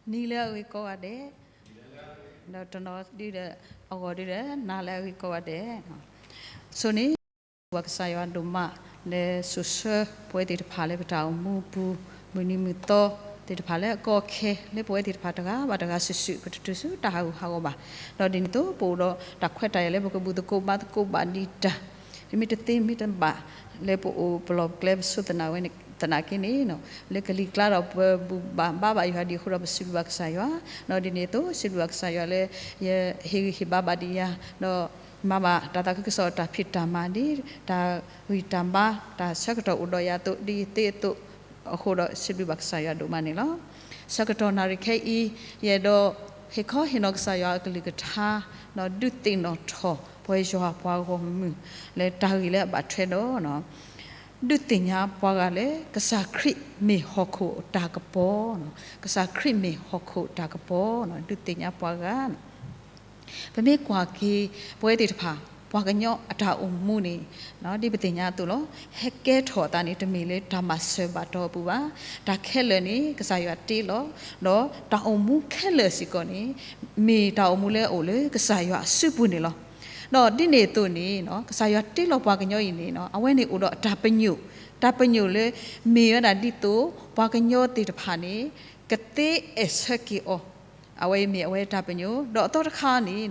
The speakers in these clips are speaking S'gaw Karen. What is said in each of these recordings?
နံၤလၢအဂ့ၤကိးဂၤဒဲး, ဒီးတနီၤဒုဒီး အဂီၢ်ဒုဒီး နၤလၢအဂ့ၤကိးဂၤဒဲး. ဆိန့ၣ် ပှၤကစၢ်ယွၤဒိၣ်မး လၢစိာ်ဆှၢပဝဲသ့ၣ်တဖၣ်လၢပတၢ်အိၣ်မူအပူၤ, မုၢ်နံၤမုၢ်သီသ့ၣ်တဖၣ်လၢအကီအခဲ လၢပဝဲသ့ၣ်တဖၣ်တဂၤဘၣ်တဂၤစုာ်စုာ် ပတတုၤဆူတၢ်ဟးဂူာ်ဟးဂီၤဘၣ်. ဒီးဒ်န့ၣ်အသိး ပအိၣ်ဒီးတၢ်ခွဲးတၢ်ယာ်လၢပကဘူၣ်သကိးဘါသကိးဘၣ်ဒံးတၢ် မ့ၢ်တသ့မ့ၢ်တဘၣ် လၢပအိၣ်ပလီၢ်ပကျဲပဆိသနာ်ဝဲသနာ်က့န့ၣ်, လၢကလံၤကျါဒီးပဘူၣ်ဘၣ်ဘါဘၣ်ယွၤဒ်အဃိဒီး ပစံးဘျုးဘၣ်ကစၢ်ယွၤ, ဒီးဒ်န့ၣ်အသိး စံးဘျုးဘၣ်ကစၢ်ယွၤလၢ ယဟ့ၣ်ဂံၢ်ဟ့ၣ်ဘါဘၣ်ဒံးယၤ, ဒီးမၤဘၣ်တၢ်သးခုကစီၣ်တၢ်ဖံးတၢ်မၤဒ် တၢ်ဂံၢ်တၢ်ဘါ တၢ်ဆၢကတီၢ်အိၣ်ဒီးယၤအသိး ဒ်အံၤသ့အသိး အဃိဒီးစံးဘျုးဘၣ်ကစၢ်ယွၤဒိၣ်မးန့ၣ်လီၤ. ဆၢကတီၢ်နၣ်ရံၣ်ခဲအံၤ ယအဲၣ်ဒိးဟ့ၣ်ခီဟ့ၣ်နီၤကစၢ်ယွၤအကလုၢ်ကထါ, ဒီးဒုးသ့ၣ်နီၣ်ထီၣ်ပဝဲယွၤပှၤဂီၢ်မုၢ် လၢတၢ်ဂ့ၢ်လၢအဘၣ်ထွဲဒီး ဒုးသ့ၣ်ညါပှၤဂၤလၢ ကစၢ်ခရံာ်မ့ၢ်ဟီၣ်ခိၣ်အတၢ်ကပီၤ, ကစၢ်ခရံာ်မ့ၢ်ဟီၣ်ခိၣ်အတၢ်ကပီၤ, ဒုးသ့ၣ်ညါပှၤဂၤ ပမ့ၢ်ကွၢ်က့ၤ ပဝဲသ့ၣ်တဖၣ် ပှၤကညီအတၢ်အိၣ်မူန့ၣ် ဒ်ပသ့ၣ်ညါအသိးလီၤ. ဟဲကဲထီၣ်အသးန့ၣ် တမ့ၢ်လၢတၢ်မၤစၢၤဘၣ်တီအပူၤဘၣ်. တၢ်ခဲလၢာ်န့ၣ် ကစၢ်ယွၤတ့လီၤ, ဒီးတၢ်အိၣ်မူခဲလၢာ်စ့ၢ်ကီးန့ၣ် မ့ၢ်တၢ်အိၣ်မူလၢအအိၣ်လၢကစၢ်ယွၤအစုပူၤန့ၣ်လီၤ. ဒီးဒ်န့ၣ်အသိးန့ၣ် ကစၢ်ယွၤတ့လီၤပှၤကညီအံၤန့ၣ် အဝဲန့ၣ်အိၣ်ဒီးအတၢ်ပညိၣ်, တၢ်ပညိၣ်လၢ မ့ၢ်ဝဲဒၣ်ဒ်သိး ပှၤကညီသ့ၣ်တဖၣ်န့ၣ် ကသ့အဲၣ်ဆၢက့ၤအီၤ, အဝဲအံၤမ့ၢ်အဝဲတၢ်ပညိၣ်, ဒီးအသီတခါန့ၣ်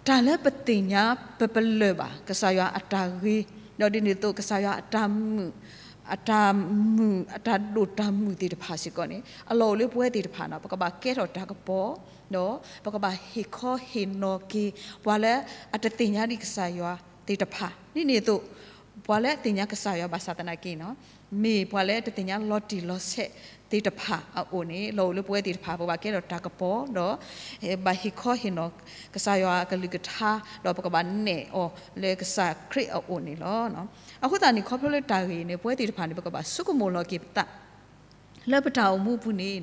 တၢ်လၢပသ့ၣ်ညါပပလၢၢ်ဘၣ် ကစၢ်ယွၤအတၢ်ဂ့ၤ, ဒီးဒ်န့ၣ်အသိး ကစၢ်ယွၤအတၢ်မုာ်, အတၢ်မုာ် အတၢ်ဒိၣ်တၢ်မုၢ်သ့ၣ်တဖၣ်စ့ၢ်ကီးန့ၣ် အလီၢ်အိၣ်လၢပဝဲသ့ၣ်တဖၣ်န့ၣ် ပကဘၣ်ကဲထီၣ်တၢ်ကပီၤ, ဒီးပကဘၣ်ဟ့ၣ်ခီဟ့ၣ်နီၤက့ၤ ပှၤလၢအတသ့ၣ်ညါဒံးကစၢ်ယွၤသ့ၣ်တဖၣ်, ဒ်န့ၣ်အသိး ပှၤလၢအသ့ၣ်ညါကစၢ်ယွၤဘၣ်ဆၣ်သနာ်က့န့ၣ် မ့ၢ်ပှၤလၢတသ့ၣ်ညါလီၤတံၢ်လီၤဆဲးသ့ၣ်တဖၣ်အအိၣ်န့ၣ် လီၢ်အိၣ်လၢပဝဲသ့ၣ်တဖၣ် ပကဘၣ်ကဲထီၣ်တၢ်ကပီၤ ဒီး ဘၣ်ဟ့ၣ်ခီဟ့ၣ်နီၤ ကစၢ်ယွၤအကလုၢ်ကထါ ဒီးပကဘၣ်နဲၣ်အီၤလၢကစၢ်ခရံာ်အအိၣ်န့ၣ်လီၤ. အဃိသတးန့ၣ် ခီဖျိလၢတၢ်ဂ့ၢ်န့ၣ် ပဝဲသ့ၣ်တဖၣ်န့ၣ် ပကဘၣ်ဆိကမိၣ်လီၤက့ၤပသး လၢပတၢ်အိၣ်မူအပူၤန့ၣ်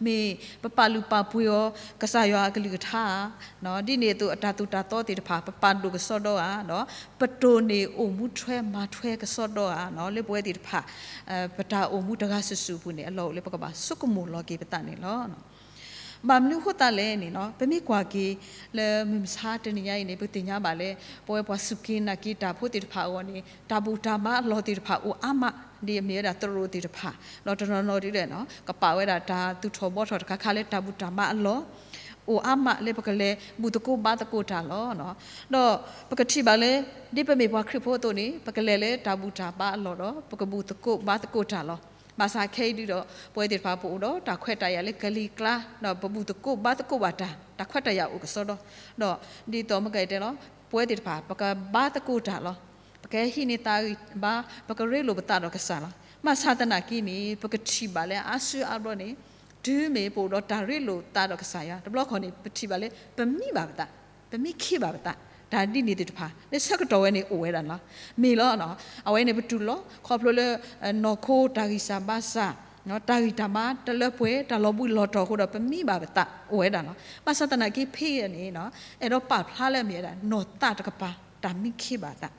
မ့ၢ်ပပာ်လုၢ်ပာ်ပှ့ၤအီၤ ကစၢ်ယွၤအကလုၢ်ကထါဧါ, ဒ်န့ၣ်အသိး အတၢ်သိၣ်တၢ်သီသ့ၣ်တဖၣ် ပပာ်ဒိၣ်ကစီဒီဧါ, ဒီးပတိၢ်န့ၢ်အိၣ်မူထွဲမၤထွဲကစီဒီဧါ, လၢပဝဲသ့ၣ်တဖၣ် ပတၢ်အိၣ်မူတဂၤစုာ်စုာ်အပူၤန့ၣ် အလီၢ်အိၣ်လၢပကဘၣ်ဆိကမိၣ်လီၤက့ၤပသးန့ၣ်လီၤ. ဘၣ်မနုၤအဃိသတးလဲၣ်န့ၣ် ပမ့ၢ်ကွၢ်က့ၤ လၢမုၢ်မဆါတနံၤညါအံၤန့ၣ် ပသ့ၣ်ညါဘၣ်လၢ ပဝဲပှၤစူၢ်က့ၤနာ်က့ၤတၢ်ဖိသ့ၣ်တဖၣ်အဂီၢ်န့ၣ် တၢ်ဘူၣ်တၢ်ဘါအလီၢ်သ့ၣ်တဖၣ်အိၣ်အါမး ဒ်အမ့ၢ်ဝဲဒၣ်သရိာ်သ့ၣ်တဖၣ် ဒီးတနီၤနီၤဒ်လဲၣ် ကပာ်ဝဲဒၣ်တၢ်သူၣ်ထီၣ်ဘှီထီၣ်တခါခါလၢတၢ်ဘူၣ်တၢ်ဘါအလီၢ် အိၣ်အါမးလၢပကလဲၤဘူၣ်သကိးဘါသကိးတၢ်လီၤ. ဒီးပကထံၣ်ဘၣ်လၢ ဒ်ပမ့ၢ်ပှၤခရံာ်ဖိအသိးန့ၣ် ပကလဲၤလၢတၢ်ဘူၣ်တၢ်ဘါအလီၢ်ဒီး ပကဘူၣ်သကိးဘါသကိးတၢ်လီၤ. ဘၣ်ဆၣ်ခဲအံၤဒုဒီး ပဝဲသ့ၣ်တဖၣ်ပအိၣ်ဒီးတၢ်ခွဲးတၢ်ယာ်လၢကလံၤကျါ ဒီးပဘူၣ်သကိးဘါသကိးဘၣ်တၢ် တၢ်ခွဲးတၢ်ယာ်အိၣ်ကစီဒီ ဒီးဒ်သိးမ့ၢ်ကတဲလီၤ ပဝဲသ့ၣ်တဖၣ် ပကဘါသကိးတၢ်လီၤ. ပကဟံးန့ၢ်သးဂံၢ်ဘါ ပကရ့လိာ်ပသးဒီးကစၢ်လီၤ. ဘၣ်ဆၣ်သနာ်က့န့ၣ် ပကထံၣ်ဘၣ်လၢအါစုအါဘျီန့ၣ် တုၤမ့ၢ်ပအိၣ်ဒီးတၢ်ရ့လိာ်သးဒီးကစၢ်ယွၤ တဘျီခီန့ၣ် ပထံၣ်ဘၣ်လၢ ပမံဘၣ်ပသး, ပမံခ့ဘၣ်ပသး, တၢ်ဒ်န့ၣ်သ့ၣ်တဖၣ် လၢဆၢကတီၢ်ဝဲန့ၣ်အိၣ်ဝဲဒၣ်န့ၣ်လီၤ. မ့ၢ်လီၤ အဝဲန့ၣ်ပတူၢ်လိာ် ခီဖျိလၢ နီၢ်ခိတၢ်ဂံၢ်စၢ်ဘါစၢ် တၢ်ဂံၢ်တၢ်ဘါတလၢပှဲၤ တၢ်လီၤဘှံးလီၤတီၤအဃိဒီး ပမံဘၣ်ပသးအိၣ်ဝဲဒၣ်န့ၣ်လီၤ. ဘၣ်ဆၣ်သနာ်က့ဖဲအံၤန့ၣ် အဲၣ်ဒိးပာ်ဖျါလၢအမ့ၢ်ဝဲဒၣ် နီၢ်သးတကပၤ တၢ်မံခ့ဘၣ်သး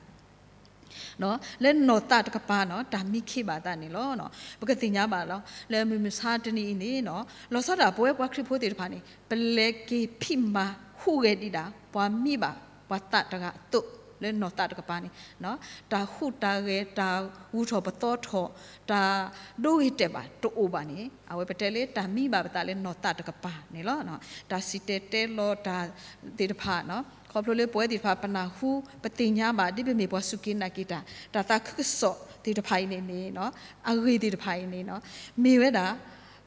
လၢနီၢ်သးတကပၤန့ၣ် တၢ်မံခ့ဘၣ်သးန့ၣ်လီၤ. ပကသ့ၣ်ညါဘၣ်လီၤ လၢမုၢ်မဆါတနံၤအံၤန့ၣ် လီၤဆီဒၣ်တၢ် ပဝဲပှၤခရံာ်ဖိသ့ၣ်တဖၣ်န့ၣ် ပလဲၤက့ၤဖံးမၤဟူးဂဲၤဒံးဒၣ် ပှၤမံဘၣ်ပှၤသးတဂၤအသိး လၢနီၢ်သးတကပၤန့ၣ် တၢ်ဟူးတၢ်ဂဲၤ တၢ်ဂုၤထီၣ်ပသီထီၣ် တၢ်ဒိဂ့ၤတဲာ်ဘၣ်တအိၣ်ဘၣ်န့ၣ် အဝဲပတဲလၢတၢ်မံဘၣ်ပသးလၢနီၢ်သးတကပၤန့ၣ်လီၤ. တၢ်စံၣ်တဲၤတဲလီၤတၢ်သ့ၣ်တဖၣ် ခီဖျိလၢပဝဲသ့ၣ်တဖၣ် ပနၢ်ဟူ ပသ့ၣ်ညါဘၣ် ဒ်ပမ့ၢ်ပှၤစူၢ်က့ၤနာ်က့ၤတၢ် တၢ်သးခုကစီၣ်သ့ၣ်တဖၣ်အံၤန့ၣ်န့ၣ် အဂ့ၢ်သ့ၣ်တဖၣ်အံၤန့ၣ် မ့ၢ်ဝဲဒၣ်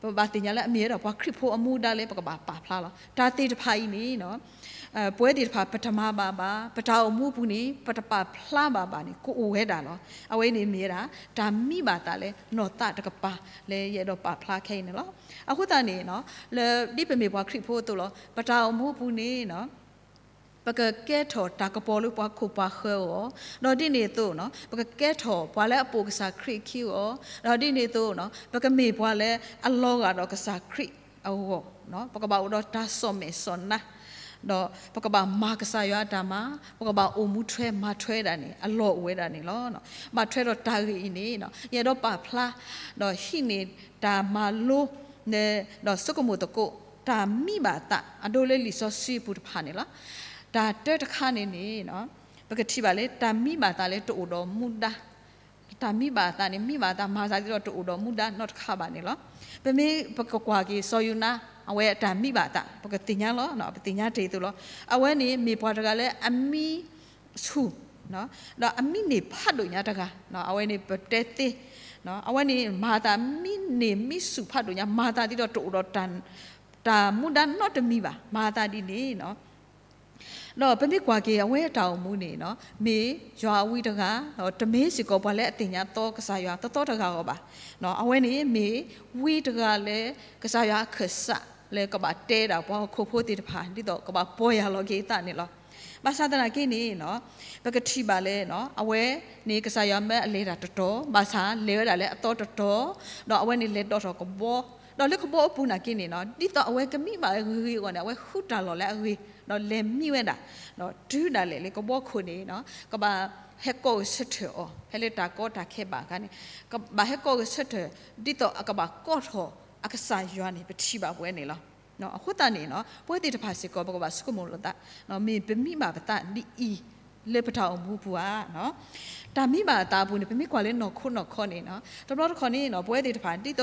ပဘၣ်သ့ၣ်ညါလၢအမ့ၢ်ဝဲဒၣ်ပှၤခရံာ်ဖိအမူဒါလၢပကဘၣ်ပာ်ဖျါလီၤ. တၢ်သ့ၣ်တဖၣ်အံၤန့ၣ် ပဝဲသ့ၣ်တဖၣ် ပတမၤဘၣ်ဘၣ် ပတၢ်အိၣ်မူအပူၤန့ၣ် ပတပာ်ဖျါဘၣ်ဘၣ်န့ၣ် ကအိၣ်ဝဲဒၣ်လီၤ. အဝဲအံၤန့ၣ်မ့ၢ်ဝဲဒၣ် တၢ်မံဘၣ်သးလၢနီၢ်သးတကပၤ လၢယအဲၣ်ဒိးပာ်ဖျါခဲအံၤန့ၣ်လီၤ. အဃိသတးန့ၣ် လၢဒ်ပမ့ၢ်ပှၤခရံာ်ဖိအသိးလီၤ ပတၢ်အိၣ်မူအပူၤန့ၣ် ပကကဲထီၣ်တၢ်ကပီၤလၢပှၤခိၣ်ပှၤဃၢၤအဂီၢ်, ဒီးဒ်န့ၣ်အသိး ပကကဲထီၣ်ပှၤလၢအပိာ်ကစၢ်ခရံာ်အခံအဂီၢ်, ဒီးဒ်န့ၣ်အသိး ပကမ့ၢ်ပှၤလၢအလီၤဂာ်ဒီးကစၢ်ခရံာ်အဂီၢ်, ပကဘၣ်အိၣ်ဒီးတၢ်စီၣ်မဲာ်စီၣ်နါ, ဒီးပကဘၣ်မၤကစၢ်ယွၤအတၢ်မၤ, ပကဘၣ်အိၣ်မူထွဲမၤထွဲဒၣ်န့ၣ် အလီၢ်အိၣ်ဝဲဒၣ်န့ၣ်လီၤ. ဘၣ်ထွဲဒီးတၢ်ဂ့ၢ်အံၤန့ၣ် ယအဲၣ်ဒိးပာ်ဖျါ ဒီးဟံးန့ၢ်တၢ်မၤလိ ဒီးဆိကမိၣ်သကိး တၢ်မံဘၣ်အသး အဒိလၢလံာ်စီဆှံအပူၤတဖၣ်န့ၣ်လီၤ. တၢ်တၢတခါန့ၣ်န့ၣ် ပကထံၣ်ဘၣ်လၢ တၢ်မံဘၣ်အသးလၢတအိၣ်ဒီးမူဒါ, တၢ်မံဘၣ်အသးန့ၣ် မံဘၣ်အသး မၤသးဒ်သိးတအိၣ်ဒီးမူဒါနီတခါဘၣ်န့ၣ်လီၤ. ပမ့ၢ်ပကကွၢ်က့ၤစီၤယိၤနါ အဝဲအတၢ်မံဘၣ်အသး ပကသ့ၣ်ညါလီၤ, ပသ့ၣ်ညါတ့ၢ်အသိးလီၤ. အဝဲန့ၣ်မ့ၢ်ပှၤတဂၤလၢအမံဆူၣ် ဒီးအမံန့ၢ်ဖးဒိၣ်ညါတဂၤ, အဝဲန့ၣ်ပတဲသ့, အဝဲန့ၣ်မၤသးမံန့ၢ်မံဆူၣ်ဖးဒိၣ်ညါ မၤသးဒ်သိးတအိၣ်ဒီး တၢ်မူဒါနီတမံၤဘၣ်, မၤသးဒ်န့ၣ် ဒီးပမ့ၢ်ကွၢ်က့ၤအဝဲအတၢ်အိၣ်မူန့ၣ် မ့ၢ်ယွၤအဝံတဂၤ, ဒီးတမ့ၢ်စ့ၢ်ကီးပှၤလၢအသ့ၣ်ညါသီကစၢ်ယွၤသီသီတဂၤအဂီၢ်ဘၣ်. အဝဲန့ၣ်မ့ၢ်ဝံတဂၤလၢ ကစၢ်ယွၤအခၢၣ်စးလၢကဘၣ်တဲဒၣ်ပှၤဟီၣ်ခိၣ်ဖိသ့ၣ်တဖၣ် ဒ်သိးကဘၣ်ပီၢ်ယၢ်လီၤက့ၤအသးန့ၣ်လီၤ. ဘၣ်ဆၣ်သနာ်က့န့ၣ် ပကထံၣ်ဘၣ်လၢ အဝဲန့ၣ်ကစၢ်ယွၤမၢအလဲၤတၢ်တတီၤ, ဘၣ်ဆၣ်လဲၤဝဲဒၣ်လၢအသီတတီၤ, ဒီးအဝဲန့ၣ်လဲၤဒိးထီၣ်ကဘီ, ဒီးလၢကဘီအပူၤနာ်က့န့ၣ် ဒ်သိးအဝဲကမံဘၣ်ဂ့ၤဂ့ၤအဂီၢ်န့ၣ် အဝဲဃုတၢ်လီၢ်လၢအဂ့ၤ, ဒီးလဲၤမံဝဲဒၣ်, ဒီးတုၤဒၣ်လဲာ်လၢကဘီခိၣ်န့ၣ် ကဘၣ်ဟဲကိးဂဲၤဆၢထၢၣ်အီၤ, ဖဲလၢတၢ်ကီတၢ်ခဲဘၣ်အခါန့ၣ် ကဘၣ်ဟဲကိးဂဲၤဆၢထၢၣ် ဒ်သိးအကဘၣ်ကိးထီၣ်အကစၢ်ယွၤန့ၣ် ပထံၣ်ဘၣ်ပဝဲန့ၣ်လီၤ. အဃိသတးန့ၣ် ပဝဲသ့ၣ်တဖၣ်စ့ၢ်ကီး ပကဘၣ်ဆိကမိၣ်လိာ်သး, မ့ၢ်ပမံဘၣ်ပသးဒ်အံၤ လၢပတၢ်အိၣ်မူပူၤဧါ. တၢ်မံဘၣ်အသးအပူၤန့ၣ် ပမ့ၢ်ကွၢ်လၢနီၢ်ခိနီၢ်ခီန့ၣ် တဘျီတခီၣ်န့ၣ် ပဝဲသ့ၣ်တဖၣ် ဒ်သိး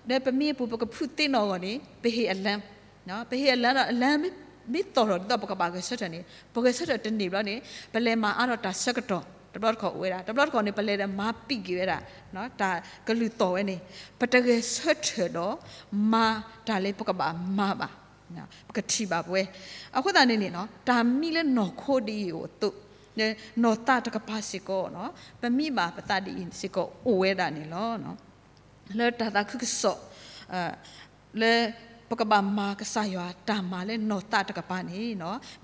လၢပမ့ၢ်ပူၤ ပကဖုးသ့နီၢ်အဂီၢ်န့ၣ် ပဟ့ၣ်အလၢ ပဟ့ၣ်အလၢဒီး အလၢမ့ၢ်သီၣ်ထီၣ်ဒ်သိးပကဘၣ်ဂဲၤဆၢထၢၣ်န့ၣ် ပဂဲၤဆၢထၢၣ်တန့ၢ်ဘျီန့ၣ် ပလဲၤမၤအါထီၣ်တၢ်ဆၢကတီၢ် တဘျီတခီၣ်အိၣ်ဝဲဒၣ်, တဘျီတခီၣ်န့ၣ် ပလဲၤဒီးမၤပံာ်က့ၤဝဲဒၣ် တၢ်ကလုၢ်သီၣ်ဝဲန့ၣ် ပတဂဲၤဆၢထၢၣ်ဒီး မၤတၢ်လၢပကဘၣ်မၤဘၣ်, ပကထံၣ်ဘၣ်ပဝဲ. အဃိသတးန့ၣ်န့ၣ် တၢ်မံလၢနီၢ်ခိဒ်အံၤအိၣ်အသိး နီၢ်သးတကပၤစ့ၢ်ကီး ပမံဘၣ်ပသးဒ်အံၤစ့ၢ်ကီးအိၣ်ဝဲဒၣ်န့ၣ်လီၤ. လၢတၢ်သးခုကစီၣ် လၢပကဘၣ်မၤကစၢ်ယွၤတၢ်မၤလၢနီၢ်သးတကပၤန့ၣ်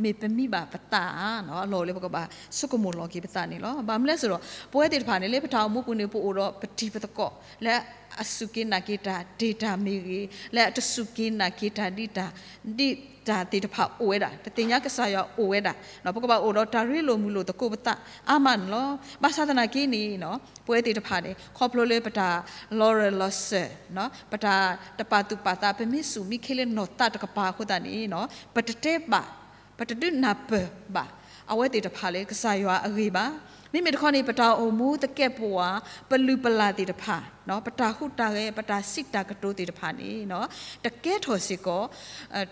မ့ၢ်ပမံဘၣ်ပသးဧါ, အလီၢ်အိၣ်လၢပကဘၣ်ဆိကမိၣ်လီၤက့ၤပသးန့ၣ်လီၤ. ဘၣ်မနုၤလဲၣ်စိဒီး ပဝဲသ့ၣ်တဖၣ်န့ၣ် လၢပတၢ်အိၣ်မူပူၤန့ၣ် ပအိၣ်ဒီးပတံၤပသကိး လၢအစူၢ်က့ၤနာ်က့ၤတၢ် တ့ၢ်တၢ်မ့ၢ်ဂ့ၤ, လၢအတစူၢ်က့ၤနာ်က့ၤတၢ်ဒ်တၢ် ဒ်တၢ်သ့ၣ်တဖၣ်အိၣ်ဝဲဒၣ်, တသ့ၣ်ညါကစၢ်ယွၤအိၣ်ဝဲဒၣ်, ပကဘၣ်အိၣ်ဒီးတၢ်ရ့လိာ်မုာ်လိာ်သကိးပသးအါမးန့ၣ်လီၤ. ဘၣ်ဆၣ်သနာ်က့န့ၣ် ပဝဲသ့ၣ်တဖၣ်န့ၣ် ခီဖျိလၢပတၢ်လီၤရၢၢ်လီၤစၢၤ, ပတၢ်တပာ်သူၣ်ပာ်သး ပမ့ၢ်စူၢ်မ့ၢ်ခ့လၢနီၢ်သးတကပၤအဃိသတးန့ၣ် ပတတဲဘၣ် ပတဒုးနၢ်ပၢၢ်ဘၣ် အဝဲသ့ၣ်တဖၣ်လၢကစၢ်ယွၤအဂ့ၢ်ဘၣ်. မ့မ့ၢ်တခီန့ၣ် ပတၢ်အိၣ်မူသကဲာ်ပဝး ပလုၢ်ပလၢ်သ့ၣ်တဖၣ်, ပတၢ်ဟူးတၢ်ဂဲၤ ပတၢ်စံးတၢ်ကတိၤသ့ၣ်တဖၣ်န့ၣ် တကဲထီၣ်စ့ၢ်ကီး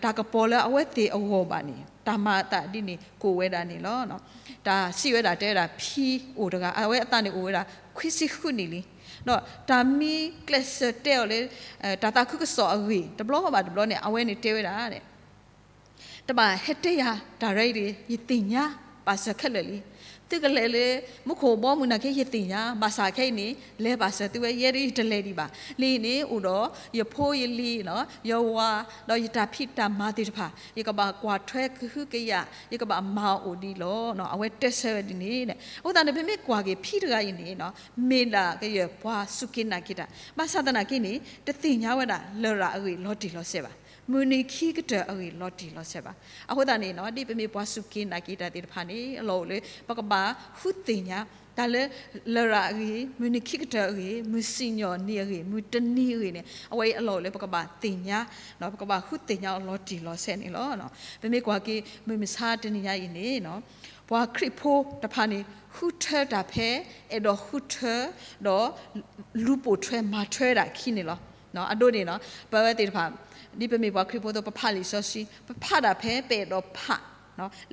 တၢ်ကပီၤလၢအဝဲသ့ၣ်အဂီၢ်ဘၣ်န့ၣ် တၢ်မၤအသးဒ်န့ၣ်ကအိၣ်ဝဲဒၣ်န့ၣ်လီၤ. တၢ်စံးဝဲဒၣ်တဲဝဲဒၣ် ဖံအိၣ်တဂၤ အဝဲအသးန့ၣ်အိၣ်ဝဲဒၣ် ခွံဆံဃုနံၣ်လံ. ဒီးတၢ်မ့ၢ်ကျဲးစၢးတဲအီၤလၢ တၢ်သးခုကစီၣ်အဂ့ၢ် တဘျီဘၣ်တဘျီန့ၣ် အဝဲန့ၣ်တဲဝဲဒၣ် တဘၣ်ဟဲတဲယၤတၢ်ရဲၣ်ဒံး ယသ့ၣ်ညါဘၣ်စၢၤခဲလၢာ်လံ. သုကလဲၤလၢ မူခိၣ်ဘီမုၢ်နာ်က့ ယသ့ၣ်ညါ ဘၣ်ဆၣ်ခဲအံၤန့ၣ် လဲၤဘၣ်စၢၤသုဝဲ ယဲဒၣ်ယတလဲၤဒံးဘၣ်. လၢအံၤန့ၣ် အိၣ်ဒီးယဖိယလံၤ ယဝၤ ဒီးယတၢ်ဖံးတၢ်မၤသ့ၣ်တဖၣ် ယကဘၣ်ကွၢ်ထွဲကဟုကယာ် ယကဘၣ်မၤအီၤအိၣ်ဒံးလီၤ. အဝဲတဲဆၢဝဲဒ်န့ၣ်. အဃိသတးန့ၣ် ပမ့ၢ်ကွၢ်က့ၤဖံတဂၤအံၤန့ၣ် မ့ၢ်ဒၣ်ကယဲၢ်ပှၤစူၢ်က့ၤနာ်က့ၤတၢ် ဘၣ်ဆၣ်သနာ်က့န့ၣ် တသ့ၣ်ညါဝဲဒၣ် လရာ်အဂ့ၢ်လီၤတံၢ်လီၤဆဲးဘၣ်. မုၢ်နံၤခံကတၢၢ်အဂ့ၢ်လီၤတံၢ်လီၤဆဲးဘၣ်. အဃိသတးန့ၣ် ဒ်ပမ့ၢ်ပှၤစူၢ်က့ၤနာ်က့ၤတၢ်သ့ၣ်တဖၣ်န့ၣ် အလီၢ်အိၣ်လၢ ပကဘၣ်ဃုသ့ၣ်ညါ တၢ်လၢ လရာ်အဂ့ၢ် မုၢ်နံၤခံကတၢၢ်အဂ့ၢ် မုၢ်စံၣ်ညီၣ်နံၤအဂ့ၢ် မုၢ်တနံၤအဂ့ၢ်န့ၣ် အဝဲအံၤအလီၢ်အိၣ်လၢပကဘၣ်သ့ၣ်ညါ ပကဘၣ်ဃုသ့ၣ်ညါအီၤလီၤတံၢ်လီၤဆဲးန့ၣ်လီၤ. ပမ့ၢ်ကွၢ်က့ၤ မုၢ်မဆါတနံၤညါအံၤန့ၣ် ပှၤခရံာ်ဖိတဖၣ်န့ၣ် ဃုထၢတၢ်ဖဲ အဲၣ်ဒိးဃုထၢ ဒီး လူၤပိာ်ထွဲမၤထွဲဒၣ်ခံန့ၣ်လီၤ. အဒိန့ၣ် ပဝဲသ့ၣ်တဖၣ် ဒ်ပမ့ၢ်ပှၤခရံာ်ဖိအသိး ပဖးလံာ်စီဆှံ ပဖးဒၣ်ဖဲပအဲၣ်ဒိးဖး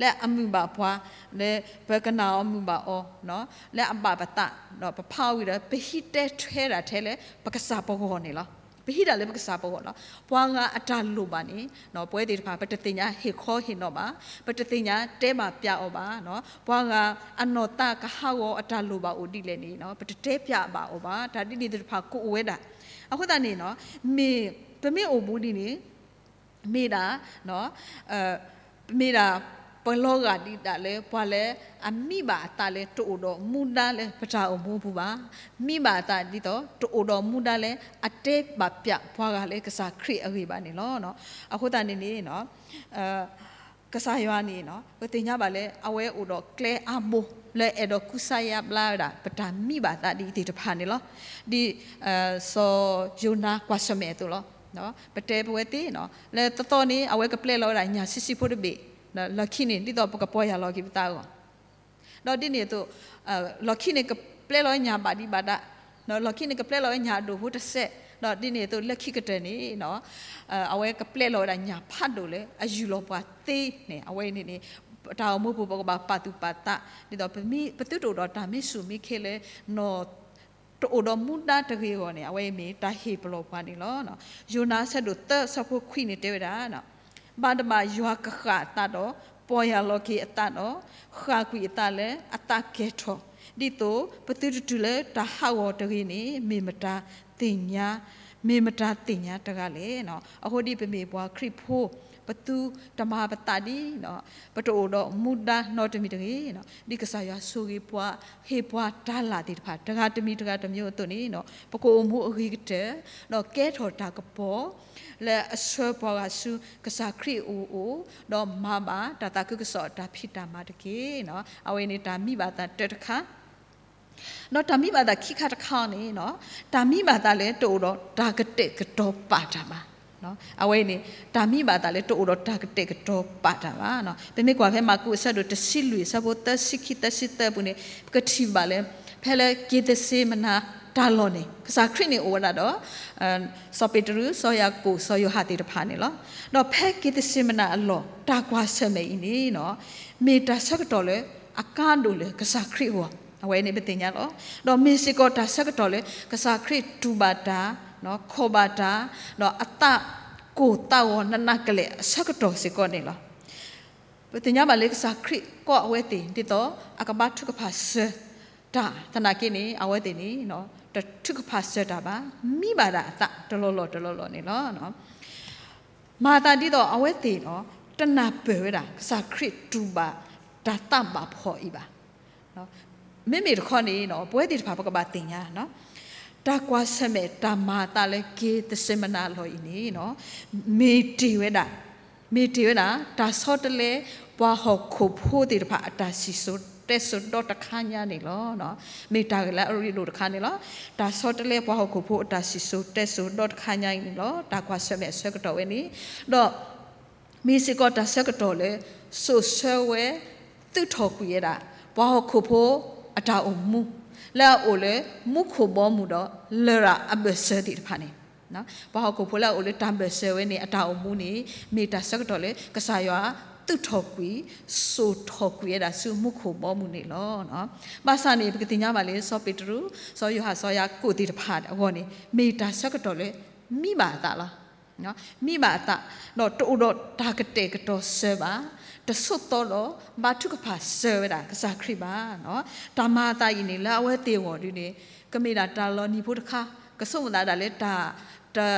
လၢအမုာ်ဘၣ်ပှၤ လၢပကနာ်အီၤမုာ်ဘၣ်အီၤ လၢအဘၣ်ပသး ဒီးပဖးအီၤဝံၤဒီး ပဟံးတဲထွဲဒၣ်ထဲလၢပကစၢ်ပဂီၢ်န့ၣ်လီၤ. ပဟံးဒၣ်လၢပကစၢ်ပဂီၢ်လီၤ. ပှၤဂၤအတၢ်လိၣ်ဘၣ်န့ၣ် ပဝဲသ့ၣ်တဖၣ် ပတသ့ၣ်ညါဟ့ၣ်ခီဟ့ၣ်နီၤဘၣ်, ပတသ့ၣ်ညါတဲဘၣ်ပျးအီၤဘၣ်, ပှၤဂၤအနီၢ်သးကဟးဂီၤအတၢ်လိၣ်ဘၣ်အိၣ်ဒ်လဲၣ်န့ၣ် ပတတဲပျးဘၣ်အီၤဘၣ်, တၢ်ဒ်န့ၣ်သ့ၣ်တဖၣ်ကအိၣ်ဝဲဒၣ်. အဃိသတးန့ၣ် မ့ၢ် ပမ့ၢ်အိၣ်မူဒ်န့ၣ် မ့ၢ်ဒၣ် မ့ၢ်ဒၣ် ပလီၤဂာ်ဒံးဒၣ်လၢ ပှၤလၢအမံဘၣ်အသးလၢတအိၣ်ဒီးမူဒါလၢပတၢ်အိၣ်မူအပူၤဘၣ်, မံဘၣ်အသးဒ်သိး တအိၣ်ဒီးမူဒါလၢအတဲဘၣ်ပျးပှၤဂၤလၢကစၢ်ခရံာ်အဂ့ၢ်ဘၣ်န့ၣ်လီၤ. အဃိသတးန့ၣ်န့ၣ် ကစၢ်ယွၤန့ၣ် ပသ့ၣ်ညါဘၣ်လၢ အဝဲအိၣ်ဒီးကျဲအါဘိ လၢအဲၣ်ဒိးကူစါယါဘျါဝဲဒၣ် ပတၢ်မံဘၣ်သးဒ်အံၤသ့ၣ်တဖၣ်န့ၣ်လီၤ. ဒ် စီၤယိၤနါကွၢ်ဆၢၣ်မဲာ်အသိးလီၤ. ပတဲပဝဲသ့ၣ်နီၤ လၢသီသီန့ၣ် အဝဲကပျဲလီၤဝဲဒၣ်ညၣ်ဆံးဆံးဖိတဘ့ၣ်, လီၢ်ခံန့ၣ် ဒ်သိးပကပီၢ်ယၢ်လီၤက့ၤပသးအဂီၢ်, ဒီးဒ်န့ၣ်အသိး လီၢ်ခံန့ၣ် ကပျဲလီၤဝဲညၣ်ဘၣ်ဒံးဘၣ်ဒါ, လီၢ်ခံန့ၣ် ကပျဲလီၤဝဲညၣ်အဒိၣ်ဖိတစဲး, ဒီးဒ်န့ၣ်အသိးလၢခံကတၢၢ်န့ၣ် အဝဲကပျဲလီၤဝဲဒၣ်ညၣ်ဖးဒိၣ်လၢအယူၢ်လီၤပှၤသ့န့ၣ် အဝဲန့ၣ်န့ၣ် တၢ်အိၣ်မူပူၤ ပကဘၣ်ပာ်သူၣ်ပာ်သး ဒ်သိးပသုတအိၣ်ဒီးတၢ်မ့ၢ်ဆူၣ်မ့ၢ်ခ့လၢ နီၢ် တအိၣ်ဒီးမူဒါတဂ့ၤအဂီၢ်န့ၣ် အဝဲအံၤမ့ၢ်တၢ်ဟ့ၣ်ပလီၢ်ပှၤန့ၣ်လီၤ. ယိၤနါအဆၢဒိၣ်သၢအဆၢဖိခွံန့ၣ်တဲဝဲဒၣ် ဘၣ်တဘၣ်ယွၤကဃၣ်အသးဒီး ပီၢ်ယၢ်လီၤက့ၤအသးဒီး ဃၣ်ကွံာ်အသးလၢအသးကဲၤထီၣ်, ဒ်သိးပသုတတုၤလၢတၢ်ဟးဂီၤတဂ့ၤန့ၣ် မ့ၢ်မတၤသ့ၣ်ညါ, မ့ၢ်မတၤသ့ၣ်ညါတဂၤလဲၣ်. အဃိဒ်ပမ့ၢ်ပှၤခရံာ်ဖိ ပသုတမၤပသးဒ် ပတအိၣ်ဒီးမူဒါနီတမံၤတဂ့ၤ, ဒ်ကစၢ်ယွၤဆိၣ်ဂ့ၤပှၤ ဟ့ၣ်ပှၤတၢ်လၢ်သ့ၣ်တဖၣ် တဂၤတမံၤတဂၤတမံၤအသိးန့ၣ် ပကအိၣ်မူအဂ့ၤကတၢၢ် ဒီးကဲထီၣ်တၢ်ကပီၤ လၢအဆှၢပှၤဂၤဆူကစၢ်ခရံာ်အအိၣ် ဒီးမၤဘၣ်တၢ်သးခုကစီၣ်အတၢ်ဖံးတၢ်မၤတက့ၢ်. အဝဲန့ၣ်တၢ်မံဘၣ်သးတၢတခါ ဒီးတၢ်မံဘၣ်သးခံခါတခါန့ၣ် တၢ်မံဘၣ်သးလၢတအိၣ်ဒီးတၢ်ကတဲာ်ကတီၤပာ်တၢ်ဘၣ်. အဝဲအံၤန့ၣ် တၢ်မံဘၣ်သးလၢတအိၣ်ဒီးတၢ်ကတဲာ်ကတီၤပာ်တၢ်ဘၣ်. ပမ့ၢ်ကွၢ်ဖဲမၢ်ကူးအဆၢဒိၣ်တဆံလွံၢ်အဆၢဖိသၢဆံခံသၢဆံသၢပူၤန့ၣ် ပကထံၣ်ဘၣ်လၢ ဖဲလၢက့ၤသစ့မနၤတၢ်လီၢ်န့ၣ် ကစၢ်ခရံာ်န့ၣ်အိၣ်ဝဲဒၣ်ဒီး စီၤပ့းတရူး စီၤယၤကိာ် စီၤယိၤဟၣ်သ့ၣ်တဖၣ်န့ၣ်လီၤ. ဒီးဖဲက့ၤသစ့မနၤအလီၢ် တၢ်ကွၢ်ဆၢၣ်မဲာ်အံၤန့ၣ် မ့ၢ်တၢ်ဆၢကတီၢ်လၢအကါဒိၣ်လၢကစၢ်ခရံာ်အဂီၢ် အဝဲန့ၣ်ပသ့ၣ်ညါလီၤ. ဒီးမ့ၢ်စ့ၢ်ကီးတၢ်ဆၢကတီၢ်လၢ ကစၢ်ခရံာ်တူၢ်ဘၣ်တၢ် ခိးဘၣ်တၢ် ဒီးအသးကိၢ်သးဂီၤနးနးကလဲာ်အဆၢကတီၢ်စ့ၢ်ကီးန့ၣ်လီၤ. ပသ့ၣ်ညါဘၣ်လၢကစၢ်ခရံာ်ကိးအဝဲသ့ၣ် ဒ်သိးအကဘါထုကဖၣ်စၢၤတၢ်သနာ်က့န့ၣ် အဝဲသ့ၣ်န့ၣ် တထုကဖၣ်စၢၤတၢ်ဘၣ်, မံဘၣ်ဒၣ်အသးတလီၢ်လီၢ်တလီၢ်လီၢ်န့ၣ်လီၤ. မၤအသးဒ်သိးအဝဲသ့ၣ် တနၢ်ပၢၢ်ဝဲဒၣ် ကစၢ်ခရံာ်တူၢ်ဘၣ်တၢ်သးဘၣ်ဖှီၣ်အံၤဘၣ်. မ့မ့ၢ်တခီန့ၣ် ပဝဲသ့ၣ်တဖၣ်ပကဘၣ်သ့ၣ်ညါ တၢ်ကွၢ်ဆၢၣ်မဲာ်တၢ်မၤအသးလၢက့ၤသစ့မနၤအလီၢ်အံၤန့ၣ် မ့ၢ်တ့ၢ်ဝဲဒၣ် မ့ၢ်တ့ၢ်ဝဲဒၣ် တၢ်ဆီတလဲပှၤဟီၣ်ခိၣ်ဖိသ့ၣ်တဖၣ်အတၢ်စံၣ်စိၤတဲစိၤဒီတခါညါန့ၣ်လီၤ. မ့ၢ်တၢ်ဂ့ၢ်လၢအရ့ဒိၣ်တခါန့ၣ်လီၤ. တၢ်ဆီတလဲပှၤဟီၣ်ခိၣ်ဖိအတၢ်စံၣ်စိၤတဲစိၤဒီတခါညါအံၤန့ၣ်လီၤ. တၢ်ကွၢ်ဆၢၣ်မဲာ်အဆၢကတီၢ်ဝဲန့ၣ် ဒီး မ့ၢ်စ့ၢ်ကီးတၢ်ဆၢကတီၢ်လၢ စိာ်ဆှၢဝဲ သုးထီၣ်ကွံာ်ဝဲဒၣ် ပှၤဟီၣ်ခိၣ်ဖိအတၢ်အိၣ်မူ လၢအအိၣ်လၢမူခိၣ်ဘီမုၢ်ဒီး လရာ်အဘၢၣ်စၢၤသ့ၣ်တဖၣ်န့ၣ် ပှၤဟီၣ်ခိၣ်ဖိလၢအအိၣ်လၢတၢ်ဘၢၣ်စၢၤဝဲန့ၣ် အတၢ်အိၣ်မူန့ၣ် မ့ၢ်တၢ်ဆၢကတီၢ်လၢ ကစၢ်ယွၤသုးထီၣ်ကွံာ် စိာ်ထီၣ်ကွံာ်ဝဲဒၣ်ဆူမူခိၣ်ဘီမုၢ်န့ၣ်လီၤ. ဘၣ်ဆၣ်န့ၣ် ပကသ့ၣ်ညါဘၣ်လၢ စီၤပ့းတရူး စီၤယိၤဟၣ် စီၤယၤကိာ်သ့ၣ်တဖၣ်အဂီၢ်န့ၣ် မ့ၢ်တၢ်ဆၢကတီၢ်လၢ မံဘၣ်အသးလီၤ. မံဘၣ်အသး ဒီးတအိၣ်ဒီးတၢ်ကတဲာ်ကတီၤစၢၤဘၣ်, တဆိးသီဒီးဘါထုကဖၣ်စၢၤဝဲဒၣ်ကစၢ်ခရံာ်ဘၣ်. တၢ်မၤအသးအံၤန့ၣ် လၢအဝဲသ့ၣ်အဂီၢ်ဒ်န့ၣ် ကမ့ၢ်ဒၣ်တၢ်လီၤနံၤဖိတခါ, ကဆိကမိၣ်သးဒၣ်လၢတၢ်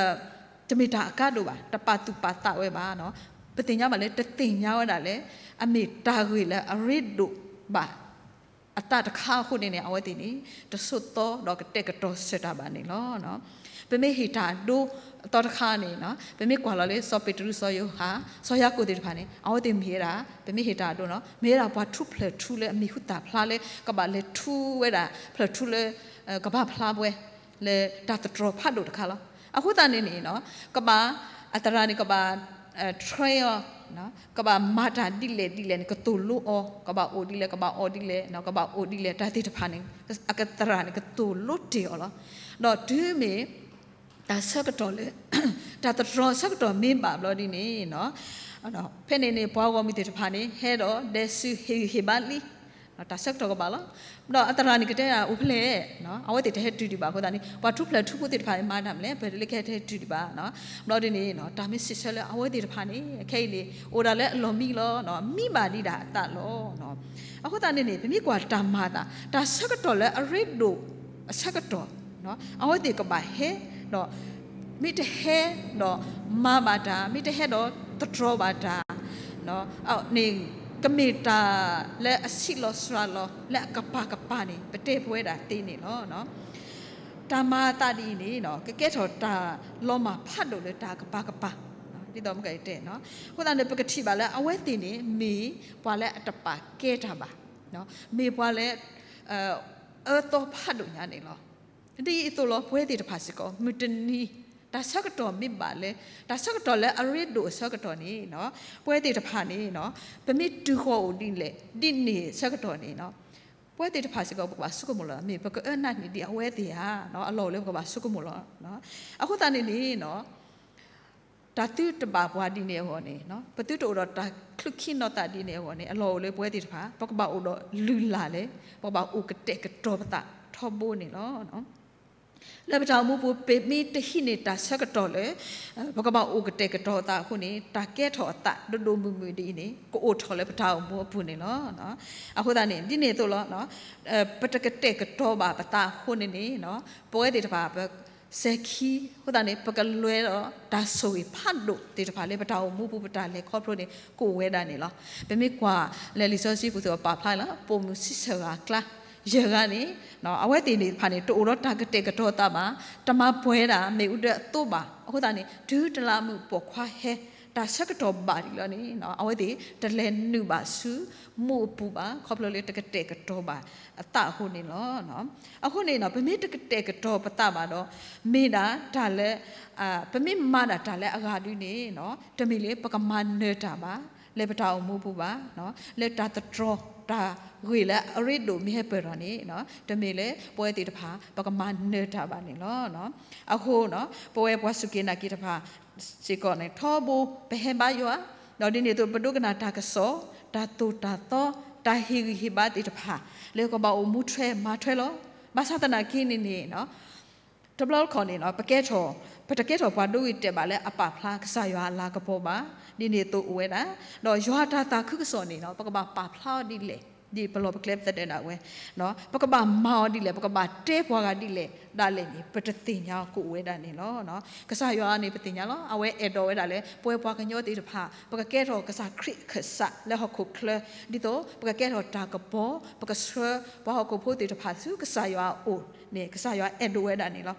တမ့ၢ်တၢ်အကါဒိၣ်ဘၣ်, တပာ်သူၣ်ပာ်သးဝဲဘၣ်. ပသ့ၣ်ညါဘၣ်လၢ တသ့ၣ်ညါဝဲဒၣ်လၢ အမ့ၢ်တၢ်ဂ့ၢ်လၢအရ့ဒိၣ်ဘၣ် အသးတခါအဃိန့ၣ်န့ၣ် အဝဲသ့ၣ်န့ၣ် တဆိးသီဒီးကတဲာ်ကတီၤစၢၤတၢ်ဘၣ်န့ၣ်လီၤ. ပမ့ၢ်ဟ့ၣ်တၢ်အဒိအသီတခါန့ၣ် ပမ့ၢ်ကွၢ်လီၤလၢ စီၤပ့းတရူး စီၤယိၤဟၣ် စီၤယၤကိာ်သ့ၣ်တဖၣ်န့ၣ် အဝဲသ့ၣ်မ့ၢ်ဝဲဒၣ် ပမ့ၢ်ဟ့ၣ်တၢ်အဒိနီၤ မ့ၢ်ဝဲဒၣ်ပှၤထူးဖျၢၣ်ထူလၢအမံၤဟူသၣ်ဖျါလၢ ကဘၣ်လဲၤထူဝဲဒၣ် ဖျၢၣ်ထူလၢ ကဘၣ်ဖျါဝဲ လၢတၢ်သတြီၤဖးဒိၣ်တခါလီၤ. အဃိသတးန့ၣ်န့ၣ် ကဘၣ် အသရၣ်န့ၣ် ကဘၣ် train အီၤ ကဘၣ်မၤတၢ်ဒ်လဲၣ်ဒ်လဲၣ်န့ၣ် ကသိၣ်လိအီၤ ကဘၣ်အိၣ်ဒ်လဲၣ် ကဘၣ်အီၣ်ဒ်လဲၣ် ကဘၣ်အိၣ်ဒ်လဲၣ် တၢ်သ့ၣ်တဖၣ်န့ၣ် အသရၣ်န့ၣ် ကသိၣ်လိတ့ၢ်အီၤလီၤ. ဒီးတုၤမ့ၢ် တၢ်ဆၢကတီၢ်လၢ တၢ်သတြီၤဆၢကတီၢ်မ့ၢ်ဘၣ်ဘျီဒ်န့ၣ် ဖဲန့ၣ်န့ၣ် ပှၤဂီၢ်မုၢ်သ့ၣ်တဖၣ်န့ၣ် ဟဲဒီးဒဲးဆူဟ့ၣ်ဂံၢ်ဟ့ၣ်ဘါလံ တၢ်ဆၢကတီၢ်ကဘၣ်လီၤ. ဒီးအသရၣ်န့ၣ်ကတဲဒၣ်အိၣ်ဖဲလဲၣ် အဝဲသ့ၣ်တဟဲတုၤဒံးဘၣ်အဃိသတးန့ၣ် ပှၤထူးဖျၢၣ်ထူဖိသ့ၣ်တဖၣ်န့ၣ် မၤတၢ်မနုၤလဲၣ် ပှၤလၢကဟဲတဟဲတုၤဒံးဘၣ်. ဘျီဒ်န့ၣ် တၢ်မ့ၢ်စံးဆၢလၢအဝဲသ့ၣ်တဖၣ်န့ၣ် ခဲအံၤန့ၣ် အိၣ်ဒၣ်လၢအလီၢ်မံလီၤ. မံဘၣ်ဒံးဒၣ်အသးလီၤ. အဃိသတးန့ၣ်န့ၣ် ပမ့ၢ်ကွၢ်တၢ်မၤအသး တၢ်ဆၢကတီၢ်လၢအရ့ဒိၣ်အဆၢကတီၢ် အဝဲသ့ၣ်ကဘၣ်ဟဲ ဒီး မ့ၢ်တဟဲဒီးမၤဘၣ်တၢ် မ့ၢ်တဟဲဒီးသတြီၤဘၣ်တၢ်န့ၣ် ကမ့ၢ်တၢ်လၢအဆံးလီၤစှၤလီၤ လၢအကပၤကပၤန့ၣ် ပတဲပဝဲဒၣ်သ့န့ၣ်လီၤ. တၢ်မၤအသးဒ်အံၤန့ၣ် ကကဲထီၣ်တၢ်လီၤမၢ်ဖးဒိၣ်လၢတၢ်ကပၤကပၤ ဒ်သိးမုၢ်ကတဲ အဃိသတးန့ၣ် ပကထံၣ်ဘၣ်လၢအဝဲသ့ၣ်န့ၣ် မ့ၢ်ပှၤလၢအတပာ်ကဲတၢ်ဘၣ်, မ့ၢ်ပှၤလၢ အၢသီဖးဒိၣ်ညါန့ၣ်လီၤ. ဒ်အသိးလီၤ ပဝဲသ့ၣ်တဖၣ်စ့ၢ်ကီး မုၢ်တနံၤ တၢ်ဆၢကတီၢ်မ့ၢ်ဘၣ်လၢ တၢ်ဆၢကတီၢ်လၢအရ့ဒိၣ်အဆၢကတီၢ်န့ၣ် ပဝဲသ့ၣ်တဖၣ်န့ၣ် ပမ့ၢ်တုၤဃီၤအိၣ်ဒ်လဲၣ် ဒ်န့ၣ်ဆၢကတီၢ်န့ၣ် ပဝဲသ့ၣ်တဖၣ်စ့ၢ်ကီး ပကဘၣ်ဆိကမိၣ်လီၤ. မ့ၢ်ပကအၢနာ်န့ၢ်ဒံးအဝဲသ့ၣ်ဧါ, အလီၢ်အိၣ်လၢပကဘၣ်ဆိကမိၣ်လီၤ. အဃိသတးန့ၣ်န့ၣ် တၢ်သုတဘၣ်ပှၤဒ်န့ၣ်အဂီၢ်န့ၣ် ပသုတအိၣ်ဒီးတၢ်ချုးခံနီၢ်သးဒ်န့ၣ်အဂီၢ်န့ၣ် အလီၢ်အိၣ်လၢပဝဲသ့ၣ်တဖၣ် ပကဘၣ်အိၣ်ဒီးလုၢ်လၢ်လၢ ပကဘၣ်အိၣ်ကတဲာ်ကတီၤပသးထီဘိန့ၣ်လီၤ. လၢပတၢ်အိၣ်မူပူၤ ပမ့ၢ်တဟံးန့ၢ်တၢ်ဆၢကတီၢ်လၢ ပကဘၣ်အိၣ်ကတဲာ်ကတီၤသးအဃိန့ၣ် တၢ်ကဲထီၣ်အသးဒိၣ်ဒိၣ်မုၢ်မုၢ်ဒ်အံၤန့ၣ် ကအိၣ်ထီၣ်လၢပတၢ်အိၣ်မူအပူၤန့ၣ်လီၤ. အဃိသတးန့ၣ် ဒ်န့ၣ်အသိးလီၤ. ပတကတဲာ်ကတီၤဘၣ်ပသးအဃိန့ၣ်န့ၣ် ပဝဲသ့ၣ်တဖၣ် ပစဲၤခံ အဃိသတးန့ၣ် ပကလဲၤဒီးတၢ်ဆိၣ်ဂ့ၤဖးဒိၣ်သ့ၣ်တဖၣ်လၢပတၢ်အိၣ်မူပူၤ ပတၢ်လဲၤခီဖျိန့ၣ် ကအိၣ်ဝဲဒၣ်န့ၣ်လီၤ. ပမ့ၢ်ကွၢ်လၢလံာ်စီဆှံပူၤ သုးပာ်ဖျါလီၤ ပိာ်မုၣ်ဆံဆၢဂၤအကျါ ယဲၢ်ဂၤန့ၣ် အဝဲသ့ၣ်န့ၣ်တဖၣ်န့ၣ် တအိၣ်ဒီးတၢ်ကတဲာ်ကတီၤသးဘၣ်, တမၤပှဲၤဒၣ်မ့ၣ်အူဒၢအသိဘၣ်. အဃိသတးန့ၣ် တုၤတလးမုၢ်ပိာ်ခွါဟဲ တၢ်ဆၢကတီၢ်ဘၣ်ဒံးလီၤန့ၣ် အဝဲသ့ၣ်တလဲၤနုာ်ဘၣ်ဆူမူးအပူၤဘၣ် ခီဖျိလၢတကတဲာ်ကတီၤဘၣ်အသးအဃိန့ၣ်လီၤ. အဃိန့ၣ် ပမ့ၢ်တကတဲာ်ကတီၤပသးဘၣ်ဒီး မ့ၢ်ဒၣ်တၢ်လၢ ပမ့ၢ်မၤဒၣ်တၢ်လၢအဂၤဒုန့ၣ် တမ့ၢ်လၢပကမၤနၢၤတၢ်ဘၣ် လၢပတၢ်အိၣ်မူပူၤဘၣ်, လၢတၢ်သတြီၤတၢ်ဂ့ၢ်လၢအရ့ဒိၣ်မ့ၢ်ဟဲပၢၢ်ထီၣ်န့ၣ် တမ့ၢ်လၢပဝဲသ့ၣ်တဖၣ် ပကမၤနၢၤတၢ်ဘၣ်န့ၣ်လီၤ. အဃိ ပဝဲပှၤစူၢ်က့ၤနာ်က့ၤတဖၣ်စ့ၢ်ကီးန့ၣ် ထီဘိပဟဲဘါယွၤ, ဒီးဒ်န့ၣ်အသိး ပဒိကနၣ်တၢ်ကစီၣ်, တၢ်သိၣ်တၢ်သီ, တၢ်ဟ့ၣ်ဂံၢ်ဟ့ၣ်ဘါသ့ၣ်တဖၣ် လၢကဘၣ်အိၣ်မူထွဲမၤထွဲလီၤ. ဘၣ်ဆၣ်သနာ်က့န့ၣ်န့ၣ် တဘျီတခီၣ်န့ၣ် ပကဲထီၣ် ပတကဲထီၣ်ပှၤဒိဂ့ၤတဲာ်ဘၣ်လၢအပာ်ဖျါကစၢ်ယွၤအလၤကပီၤဘၣ်. ဒ်န့ၣ်အသိးအိၣ်ဝဲဒၣ် ဒီးယွၤအတၢ်သးခုကစီၣ်န့ၣ် ပကဘၣ်ပာ်ဖျါအီၤဒ်လဲၣ်, ဒ်ပလီၢ်ပကျဲပသဒၢးဒၣ်ဝဲ ပကဘၣ်မၤအီၤဒ်လဲၣ်, ပကဘၣ်တဲပှၤဂၤဒ်လဲၣ် ဒၣ်လဲာ်န့ၣ် ပတသ့ၣ်ညါအီၤကအိၣ်ဝဲဒၣ်န့ၣ်လီၤ. ကစၢ်ယွၤန့ၣ် ပသ့ၣ်ညါလီၤ. အဝဲအဲၣ်ဒိးဝဲဒၣ်လၢ ပဝဲပှၤကညီသ့ၣ်တဖၣ် ပကကဲထီၣ်ကစၢ်ခရံာ်အခၢၣ်စးလၢဟီၣ်ခိၣ်ချၢ, ဒ်သိးပကကဲထီၣ်တၢ်ကပီၤ, ပကဆှၢပှၤဟီၣ်ခိၣ်ဖိသ့ၣ်တဖၣ်ဆူကစၢ်ယွၤအအိၣ်န့ၣ် ကစၢ်ယွၤအဲၣ်ဒိးဝဲဒၣ်န့ၣ်လီၤ.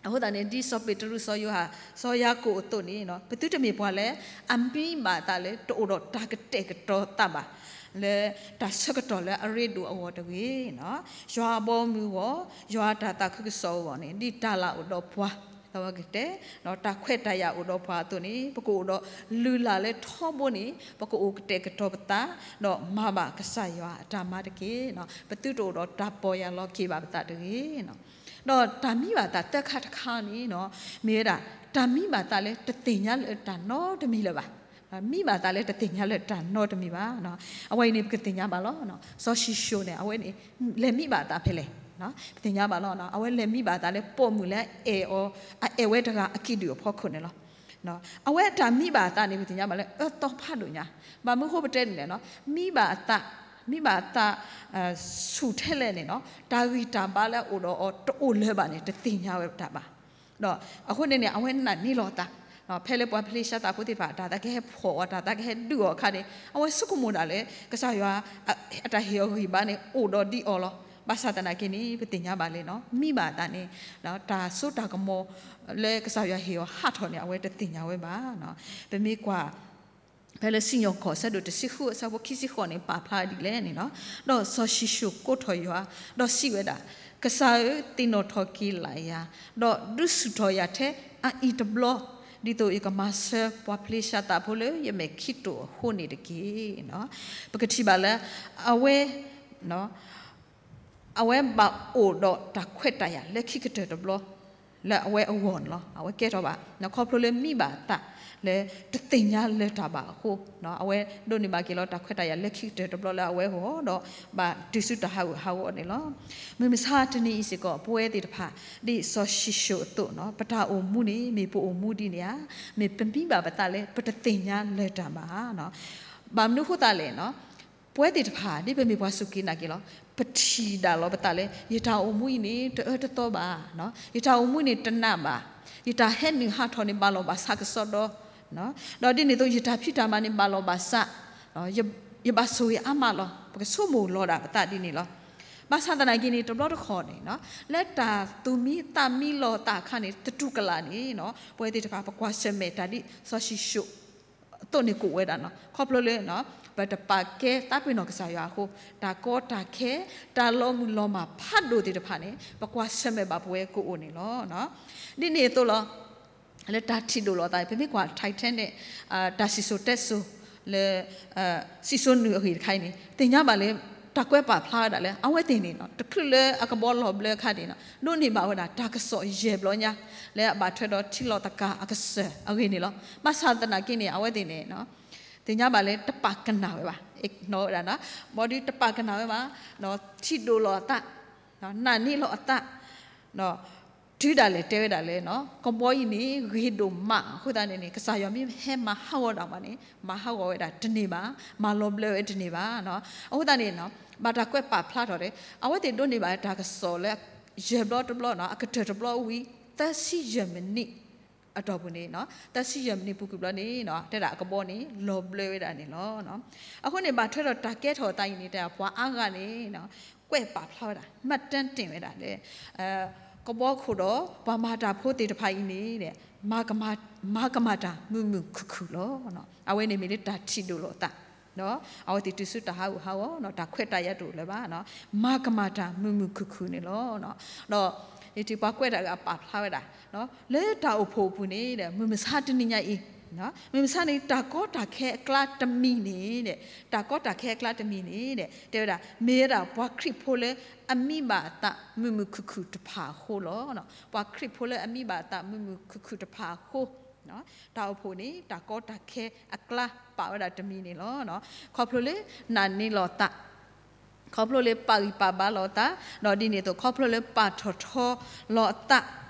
အဃိသတးန့ၣ် ဒ်စီၤပ့းတရူး စီၤယိၤဟၣ် စီၤယၤကိာ်အသိးန့ၣ် ပသုတမ့ၢ်ပှၤလၢ အမံဘၣ်အသးလၢတအိၣ်ဒီးတၢ်ကတဲာ်ကတီၤသးဘၣ် လၢတၢ်ဆၢကတီၢ်လၢအရ့ဒိၣ်အဂီၢ်တဂ့ၤ, ယွၤအဘီအမုၢ်အဂီၢ်, ယွၤအတၢ်သးခုကစီၣ်အဂီၢ်န့ၣ် ဒ်တၢ်လၢအိၣ်ဒီးပှၤ ဒီးပကတဲ တၢ်ခွဲးတၢ်ယာ်အိၣ်ဒီးပှၤအသိးန့ၣ် ပကအိၣ်ဒီးလုၢ်လၢ်လၢထီဘိန့ၣ် ပကအိၣ်ကတဲာ်ကတီၤပသး ဒီးမၤဘၣ်ကစၢ်ယွၤအတၢ်မၤတက့ၢ်. ပသုတအိၣ်ဒီးတၢ်ပီၢ်ယၢ်လီၤက့ၤဘၣ်ပသးတဂ့ၤ. ဒီးတၢ်မံဘၣ်သးသၢခါတခါန့ၣ် မ့ၢ်ဝဲဒၣ် တၢ်မံဘၣ်သးလၢတသ့ၣ်ညါလၢတၢ်နီတမံၤလၢၤဘၣ်. မံဘၣ်သးလၢတသ့ၣ်ညါလၢတၢ်နီတမံၤဘၣ်. အဝဲအံၤန့ၣ် ပကသ့ၣ်ညါဘၣ်လီၤ. စီၤၡံၣ်ၡိၣ်န့ၣ် အဝဲန့ၣ် လဲၤမံဘၣ်အသးဖဲလဲၣ်. ပသ့ၣ်ညါဘၣ်လီၤ. အဝဲလဲၤမံဘၣ်အသးလၢပိာ်မုၣ်လၢအအဲၣ်အီၤ အအဲၣ်ဝဲတဂၤအကံၣ်ဒုၣ်အဖီခိၣ်န့ၣ်လီၤ. အဝဲတၢ်မံဘၣ်အသးန့ၣ် ပသ့ၣ်ညါဘၣ်လၢအၢသီဖးဒိၣ်ညါ, ဘၣ်မနုၤဃိပတဲန့ၣ်လဲၣ်, မံဘၣ်အသး, မံဘၣ်အသး ဆူၣ်ထဲလဲၣ်န့ၣ် တၢ်ဂံၢ်တၢ်ဘါလၢအအိၣ်ဒီးအီၤတအိၣ်လၢၤဘၣ်န့ၣ် တသ့ၣ်ညါဝဲတၢ်ဘၣ်. ဒီးအဃိန့ၣ်န့ၣ် အဝဲနာ်န့ၢ်လီၤအသး, ဖဲလၢပှၤဖလ့ၡသးဖိသ့ၣ်တဖၣ် တၢ်သးကဟဲဖီၣ်အီၤ တၢ်သးကဟဲဒုးအီၤအခါန့ၣ် အဝဲဆိကမိၣ်ဒၣ်လၢ ကစၢ်ယွၤ အတၢ်ဟ့ၣ်အီၤဂံၢ်ဘါန့ၣ် အိၣ်ဒီးဒ်အီၤလီၤ. ဘၣ်ဆၣ်သနာ်က့န့ၣ် ပသ့ၣ်ညါဘၣ်လၢ မံဘၣ်အသးန့ၣ် တၢ်စိတၢ်ကမီၤ လၢကစၢ်ယွၤဟ့ၣ်အီၤဟးထီၣ်န့ၣ် အဝဲတသ့ၣ်ညါဝဲဘၣ်. ပမ့ၢ်ကွၢ် ဖဲလၢစံၣ်ညီၣ်ကွီၢ် အဆၢဒိၣ်တဆံဃု အဆၢဖိခံဆံဃိးန့ၣ် ပာ်ဖျါဒ်လဲၣ်န့ၣ်လီၤ. ဒီးစီၤၡံၣ်ၡိၣ်ကိးထီၣ်ယွၤ, ဒီးစံးဝဲဒၣ်, ကစၢ်ဧၢ, သ့ၣ်နီၣ်ထီၣ်က့ၤလၢ်ယၤ, ဒီးဒုးဆူၣ်ထီၣ်ယၤထဲအအံၤတဘျီ, ဒ်သိးယကမၤဆၢပှၤဖလ့ၡသးဖိလၢယမဲာ်ခံတိာ်အဃိန့ၣ်တက့ၢ်. ပကထံၣ်ဘၣ်လၢ အဝဲ အဝဲဘၣ်အိၣ်ဒီးတၢ်ခွဲးတၢ်ယာ်လၢခံကတၢၢ်တဘျီ လၢအဝဲအဂီၢ်န့ၣ်လီၤ. အဝဲကဲထီၣ်ဘၣ် ခီဖျိလၢမံဘၣ်အသးလၢတသ့ၣ်ညါလၢၤတၢ်ဘၣ်အဃိ, အဝဲဒိးန့ၢ်ဘၣ်က့ၤလီၤတၢ်ခွဲးတၢ်ယာ်လၢခံကတၢၢ်တဘျီလၢအဝဲအဂီၢ် ဒီးဘၣ်တုၤဆူတၢ်ဟးဂူာ်ဟးဂီၤန့ၣ်လီၤ. မုၢ်မဆါတနံၤအံၤစ့ၢ်ကီး ပဝဲသ့ၣ်တဖၣ် ဒ်စီၤၡံၣ်ၡိၣ်အသိး ပတၢ်အိၣ်မူန့ၣ် မ့ၢ်ပအိၣ်မူဒ်န့ၣ်ဧါ, မ့ၢ်ပမံဘၣ်ပသးလၢပတသ့ၣ်ညါလၢၤတၢ်ဘၣ်. ဘၣ်မနုၤဃိသတးလဲၣ် ပဝဲသ့ၣ်တဖၣ် ဒ်ပမ့ၢ်ပှၤစူၢ်က့ၤနာ်က့ၤလီၤ, ပထံၣ်ဒၣ်လီၤပသးလၢ ယတၢ်အိၣ်မူအံၤန့ၣ် တအၢတသီဘၣ်, ယတၢ်အိၣ်မူန့ၣ်တနးဘၣ်, ယတၢ်ဟဲနုာ်ဟးထီၣ်န့ၣ် ဘၣ်လီၢ်ဘၣ်စးကစီဒီ, ဒီးဒ်န့ၣ်အသိး ယတၢ်ဖံးတၢ်မၤန့ၣ် ဘၣ်လီၢ်ဘၣ်စး, ယဘၣ်ဆိၣ်ဂ့ၤအါမးလီၤ. ပကဆိကမိၣ်လီၤဒၣ်ပသးဒ်န့ၣ်လီၤ. ဘၣ်ဆၣ်သနာ်က့န့ၣ် တဘျီတခီၣ်န့ၣ် လၢတၢ်သူၣ်မံသးမံလီၤသးအခါန့ၣ် တတူၢ်ကလာ်န့ၣ် ပဝဲသ့ၣ်တဖၣ် ပကွၢ်ဆၢၣ်မဲာ်တၢ်ဒ်စီၤၡံၣ်ၡိၣ် အသိးန့ၣ်ကအိၣ်ဝဲဒၣ်န့ၣ်လီၤ. ခီဖျိလၢ ပတပာ်ကဲသးပ့ၤနီၣ်ကစၢ်ယွၤအဃိ, တၢ်ကီတၢ်ခဲ, တၢ်လီၤမုၢ်လီၤမၢ်ဖးဒိၣ်သ့ၣ်တဖၣ်န့ၣ် ပကွၢ်ဆၢၣ်မဲာ်ဘၣ်ပဝဲကအိၣ်န့ၣ်လီၤ. ဒ်န့ၣ်အသိးလီၤ. လၢတၢ်ထံၣ်ဒိၣ်လီၤအသး ပမ့ၢ်ကွၢ် Titanic တၢ်စံၣ်စိၤတဲစိၤလၢ စံၣ်စိၤနုာ်အဂ့ၢ်တခါအံၤန့ၣ် သ့ၣ်ညါဘၣ်လၢ တၢ်ကွဲးပာ်ဖျါဝဲဒၣ်လၢ အဝဲသ့ၣ်န့ၣ် တချုးလၢအကဘီလီၤဘျၢအခါန့ၣ် ဒိးန့ၢ်ဘၣ်ဝဲဒၣ်တၢ်ကစီၣ်ယဲၢ်ဘျီညါ လၢအဘၣ်ထွဲဒီးထံလီၤသကၤအကစၢၢ်အဂ့ၢ်န့ၣ်လီၤ. ဘၣ်ဆၣ်သနာ်က့န့ၣ် အဝဲသ့ၣ်န့ၣ် သ့ၣ်ညါဘၣ်လၢတပာ်ကနၣ်ဝဲဘၣ်, နီၣ်ဝဲဒၣ်, ဘၣ်ဒီးတပာ်ကနၣ်ဝဲဘၣ်, ထံၣ်ဒိၣ်လီၤအသး, နာ်န့ၢ်လီၤအသး တုၤဒၣ်လဲာ်တဲဝဲဒၣ်လၢ ကဘီအံၤန့ၣ် ဂ့ၤဒိၣ်မးအဃိသတးန့ၣ်န့ၣ် ကစၢ်ယွၤမ့ၢ်ဟဲမၤဟးဂီၤဒၣ်မးန့ၣ် မၤဟးဂီၤဝဲဒၣ်တန့ၢ်ဘၣ်, မၤလီၤဘျၢဝဲတန့ၢ်ဘၣ်. အဃိသတးန့ၣ် ဘၣ်တၢ်ကွဲးပာ်ဖျါထီၣ်လၢ အဝဲသ့ၣ်ဒိးန့ၢ်ဘၣ်တၢ်ကစီၣ်လၢ ယဲၢ်ဘျီတဘျီ အကတၢၢ်တဘျီဝံၤ သၢဆံယဲၢ်မံးနံး အတီၢ်ပူၤန့ၣ် သၢဆံယဲၢ်မံးနံးပူၤကွံာ်ဘျီန့ၣ် တဲဒၣ်အကဘီန့ၣ် လီၤဘျၢဝဲဒၣ်န့ၣ်လီၤ. အဃိန့ၣ် ဘၣ်ထွဲဒီးတၢ်ကဲထီၣ်အသးအံၤန့ၣ် တဲဒၣ်ပှၤအါဂၤန့ၣ် ကွဲးပာ်ဖျါဝဲဒၣ် မှတ်တမ်းတင် ဝဲဒၣ်လၢ ကဘီခိၣ်ဒီး ပှၤမၤတၢ်ဖိသ့ၣ်တဖၣ်အံၤန့ၣ် မၤကမၣ်တၢ်မုာ်မုာ်ခုၣ်ခုၣ်လီၤ. အဝဲန့ၣ်မ့ၢ်လၢတၢ်ထံၣ်ဒိၣ်လီၤအသး အဝဲသ့ၣ်တုၤဆူတၢ်ဟးဂူာ်ဟးဂီၤ တၢ်ခွဲးတၢ်ယာ်တအိၣ်လၢၤဘၣ်, မၤကမၣ်တၢ်မုာ်မုာ်ခုၣ်ခုၣ်န့ၣ်လီၤ. ဒီးယထံၣ်ပှၤကွဲးတၢ်ဂၤပာ်ဖျါဝဲဒၣ် လၢတၢ်အိၣ်ဖှိၣ်အပူၤန့ၣ် မုၢ်မဆါတနံၤညါအံၤ မုၢ်မဆါန့ၣ် တၢ်ကီတၢ်ခဲအကျါတမံၤန့ၣ် တၢ်ကီတၢ်ခဲအကျါတမံၤန့ၣ် တဲဝဲဒၣ် မ့ၢ်ဝဲဒၣ်ပှၤခရံာ်ဖိလၢအမံဘၣ်အသးမုာ်မုာ်ခုၣ်ခုၣ်တဖၣ်အဃိလီၤ. ပှၤခရံာ်ဖိလၢအမံဘၣ်အသးမုာ်မုာ်ခုၣ်ခုၣ်တဖၣ်အဃိ တၢ်အိၣ်ဖှိၣ်န့ၣ် တၢ်ကီတၢ်ခဲအကျါပာ်ဝဲဒၣ်တမံၤန့ၣ်လီၤ. ခီဖျိလၢနာ်န့ၢ်လီၤသး ခီဖျိလၢပာ်ဂံၢ်ပာ်ဘါလီၤသး, ဒီးဒ်န့ၣ်အသိး ခီဖျိလၢပာ်ထီၣ်ထီလီၤအသး,